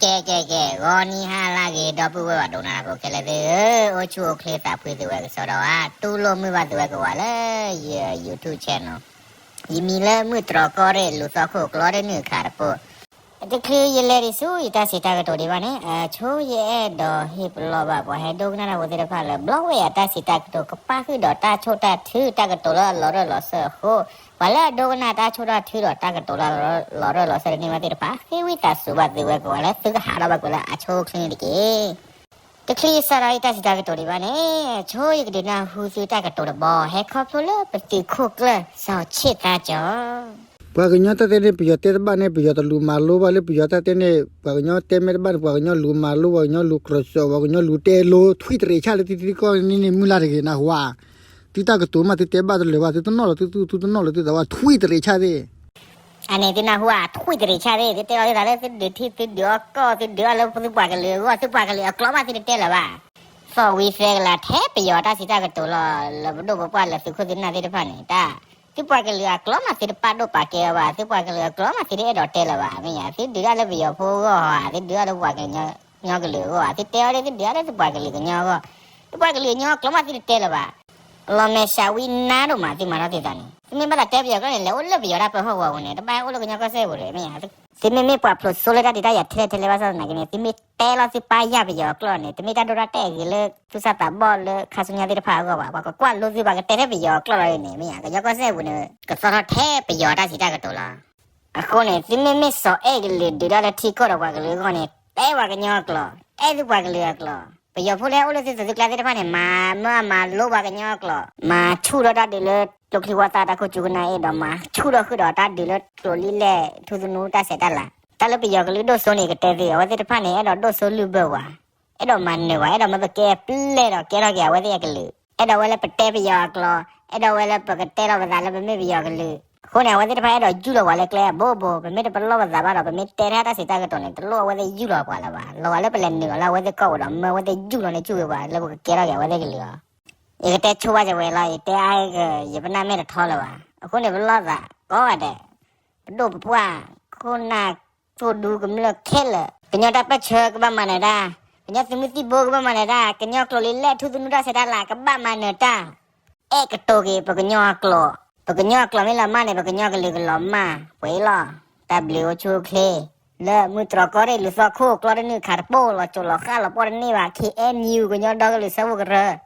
ကဲ ကဲ ကဲ ဂီၤနံၤဟါလၢအဂ့ၤ ဒီပုၢ်ဝဲၢ်ပှၤဒိကနၣ်တၢ်ဖိခဲလၢာ်သ့ၣ်ဧၢ, အိၣ်ဆူၣ်အိၣ်ချ့သးဖှံသုဝဲကစီဒီဧါ, တူၢ်လိာ်မုာ်ဘၣ်သုဝဲကဝးလၢယ YouTube channel, ယမံၤလၢမုၢ်တြီၤကီၢ်ရ့ၣ် လူၤသီခိၣ်ကျီတနုာ်ခးတပိၢ်, တချုးယလဲၤဒံးဆူယတၢ်စံးတၢ်ကတိၤဒံးဘၣ်န့ၣ်, အဆိယအဲၣ်ဒိးဟ့ၣ်ပလီၢ်ဘၣ်ပှၤဟဲဒိကနၣ်တၢ်ဖိသ့ၣ်တဖၣ်လၢ ဘျီဝဲအတၢ်စံးတၢ်ကတိၤကပၣ်ဃုာ်ဒီးတၢ်ဆိၣ်တၢ်ထု တၢ်ကတိၤလၢအလီၤရၢၢ်လီၤစၢၤအဃိ, ပှၤလၢအဒိကနၣ်တၢ်ဆိၣ်တၢ်ထုဒီးတၢ်ကတိၤလၢအလီၤရၢၢ်လီၤစၢၤတန့ၢ်ဘၣ်သ့ၣ်တဖၣ် ဃ့ဝံသးစူၤဘၣ်သုဝဲကဝးလၢသုကဟးထီၣ်ဘၣ်ကွံာ်လၢအဆိအချ့န့ၣ်တက့ၢ်. တချုးယစးထီၣ်ယတၢ်စံးတၢ်ကတိၤဒံးဘၣ်န့ၣ်, ဆိယကဒုးနၢ်ဟူသုတၢ်ကတိၤတဘီ ဟဲခီဖျိလၢပသုးခိၣ်ကျၢၢ် စီၤဆ့ၣ်သါကၠီၤ ပှၤကညီတၢ်တဲန့ၣ် ပယီၤတဲတဘၣ်န့ၣ် ပယီၤတလူၤမၤလိဘၣ်လၢပယီၤတၢ်တဲန့ၣ် ပှၤကညီတဲမ့ၢ်တဘၣ်န့ၣ် ပှၤကညီလူၤမၤလိ ပှၤကညီလူၤကြၢးစိာ် ပှၤကညီလူၤတဲလိထွံၣ်တရံးဆၣ်လၢသုသံကွၢ်န့ၣ်န့ၣ် မုၢ်လၢ်တဂ့ၤနၢ်ဟူဧါ, သုတၢ်ကတိၤမးသုတဲဘၣ်တလၢာ်ဘၣ် သုတနီၣ်လီၤသုသူ သုတနီၣ်လီၤသုသးဘၣ် ထွံၣ်တရံးဆၣ်သ့ၣ် အန့ၣ်သုနၢ်ဟူဧါ ထွံၣ်တရံးဆၣ်သ့ၣ် သုတဲအီၤသုသးလၢသုဒုးထံၣ်သုဒုးအီၣ်လၢသုပှၤကလုာ်အဂီၢ် သုပှၤကလုာ်အကျိာ်မးသုတတဲလၢၤဘၣ်. သီၣ်ဝံၤသဲကလၤထဲပယီၤတၢ်စံးတၢ်ကတိၤလီၤ လၢပဒိၣ်ပပှၢ်လၢသုးခိၣ်သုးနၢ်သ့ၣ်တဖၣ်န့ၣ် တၢ် သုပှၤကလုာ်အကျိာ်မးသုတပာ်ဒိၣ်ပာ်ကဲအီၤဘၣ် သုပှၤကလုာ်အကျိာ်မးသုတအဲၣ်ဒိးတဲလၢၤဘၣ် မ့ၢ်ယါ သုဒုးတၢ်လၢပယီၤဖိအဂီၢ်ဧါ သုဒုးတၢ်လၢပှၤကညီကလုာ်အဂီၢ်ဧါ သုတဲအီၤဒ်သုဒုးတၢ်လၢသုပှၤကလုာ်ကညီအဂီၢ် သုပှၤကလုာ်ကညီအကျိာ်မးသုတတဲလၢၤဘၣ်. လီၤမဲာ်ဆှးဝံနါဒိၣ်မးသုမၤထီၣ်သုသးန့ၣ် သုမ့ၢ်ဘၣ်သးတဲပယီၤကျိာ်န့ၣ် လဲၤအိၣ်လၢပယီၤတၢ်ပၢဟီၣ်ကဝီၤပူၤန့ၣ် တဘၣ်ဟဲအိၣ်လၢကညီကီၢ်စဲၣ်ပူၤဒီး မ့ၢ်ယါ သုမ့မ့ၢ်ပှၤဖျိးစိလၢတၢ်ဒုးတၢ်ယၤထဲလဲၣ်ထဲလဲၣ်ဘၣ်ဆၣ်သနာ်က့န့ၣ် သုမ့ၢ်တဲလီၤသုပာ်ယၢ်ပယီၤအကျိာ်န့ၣ် တမ့ၢ်တၢ်ဒိတၢ်တဲာ်အဂ့ၤလၢသူၣ်စၢ်သးဘီၣ်လၢခါဆူညါသ့ၣ်တဖၣ်အဂီၢ်ဘၣ်. ပှၤကကွၢ်လိသုပှၤကတဲထဲပယီၤအကျိာ်လီၤန့ၣ် မ့ၢ်ယါ ကညီကီၢ်စဲၣ်ပူၤန့ၣ် ကသီၣ်ထီၣ်ထဲပယီၤတၢ်စံးတၢ်ကတိၤလီၤ. အဃိန့ၣ် သုမ့မ့ၢ်စီၤအဲၣ်ကလုာ်ဒုးတၢ်လၢထံကီၢ်ဒီးပှၤကလုာ်အဂီၢ်န့ၣ် တဲပှၤကညီအကျိာ် အဲၣ်သုပှၤကလုာ်အကျိာ် ပယီၤဖိလၢအိၣ်လၢသုသုးသုကျါသ့ၣ်တဖၣ်န့ၣ် မၤမၢအမၤလိပှၤကညီအကျိာ် မၤဆူၣ်ထီၣ်တၢ်ဒုးလၢကျိချံဝီသၣ်တၢ်ခိၣ်ကၠူကနၣ်အ့ၣ်ဒီး မၤဆူၣ်ထီၣ်ဃုာ်ဒီးတၢ်ဒုးလၢကျိၤလံလဲၢ်ထူသနူတၢ်ဆဲးတၢ်လၤ တၢ်လၢပယီၤကလုာ်ဒိၣ်စိန့ၣ် ကတဲသ့ အဝဲသ့ၣ်တဖၣ်န့ၣ် အဲၣ်ဒိးဒိၣ်စိလုၢ်ဘၢဝဲ အဲၣ်ဒိးမၤနၢၤဝဲ အဲၣ်ဒိးမၢပကဲပျဲၢ်ဒီးကဲထီၣ်က့ၤအဝဲသ့ၣ်အကလုာ် အဲၣ်ဒိးဝဲလၢပတဲပယီၤအကျိာ် အဲၣ်ဒိးဝဲလၢပကတဲလီၤပသးလၢပမ့ၢ်ပယီၤကလုာ် အဃိန့ၣ် အဝဲသ့ၣ်တဖၣ်အဲၣ်ဒိးယူၢ်လီၤပှၤလၢကျဲအဘိဘိ ပမ့ၢ်တပလီၢ်ပသးဘၣ်ဒီး ပမ့ၢ်တဲထဲတၢ်စံးတၢ်ကတိၤန့ၣ် တလိၣ်အဝဲသ့ၣ်ယူၢ်လီၤပှၤလၢၤဘၣ် လီၤဂာ်လၢပလဲၤနုာ်လီၤလၢအဝဲသ့ၣ်ကီၢ်ပူၤဒီး မၢအဝဲသ့ၣ်ယူၢ်လီၤန့ၣ် ယူၢ်ဝဲပှၤ လၢပကကဲထီၣ်က့ၤအဝဲသ့ၣ်ကလုာ်လီၤ. ယကတဲဆိဝဲစၢၤဝဲလီၤ ယတဲအါက ယပနၢ်မဲာ်တထီလၢၤဘၣ်. အဃိန့ၣ် ပလီၢ်သးကိးဂၤဒဲး ပဒိၣ်ပပှၢ် ခိၣ်နၢ် သိၣ်ဒူကမျၢၢ်ခဲလၢာ် ကညီတၢ်ပၢၢ်ဆၢကဘၣ်မၤနၢၤတၢ်, ကညီသုးမုၢ်သံၣ်ဘိကဘၣ်မၤနၢၤတၢ်, ကညီကျိာ်လံလဲၢ်ထူသနူတၢ်ဆဲးတၢ်လၤကဘၣ်မၤနၢၤတၢ်, အဲၣ်ကတိၤက့ၤပကညီအကျိာ်, ပကညီအကျိာ်မ့ၢ်လီၤမၢ်န့ၣ် ပကညီကလုာ်ကလီၤမၢ်ပှဲၤလီၤ. တၢ်ဘျုးအိၣ်ဆူၣ်အိၣ်ချ့ လၢမုၢ်တြီၤကီၢ်ရ့ၣ်လူၤသီခိၣ်ကျီတနုာ်ခးတပိၢ် လီၤစိၤလီၤဃၣ်လီၤပှီၢ်တန့ၢ်ဘၣ် ခ့ၣ်အဲၣ်ယူၣ် ကညီဒီကလုာ်စၢဖှိၣ်ကရၢ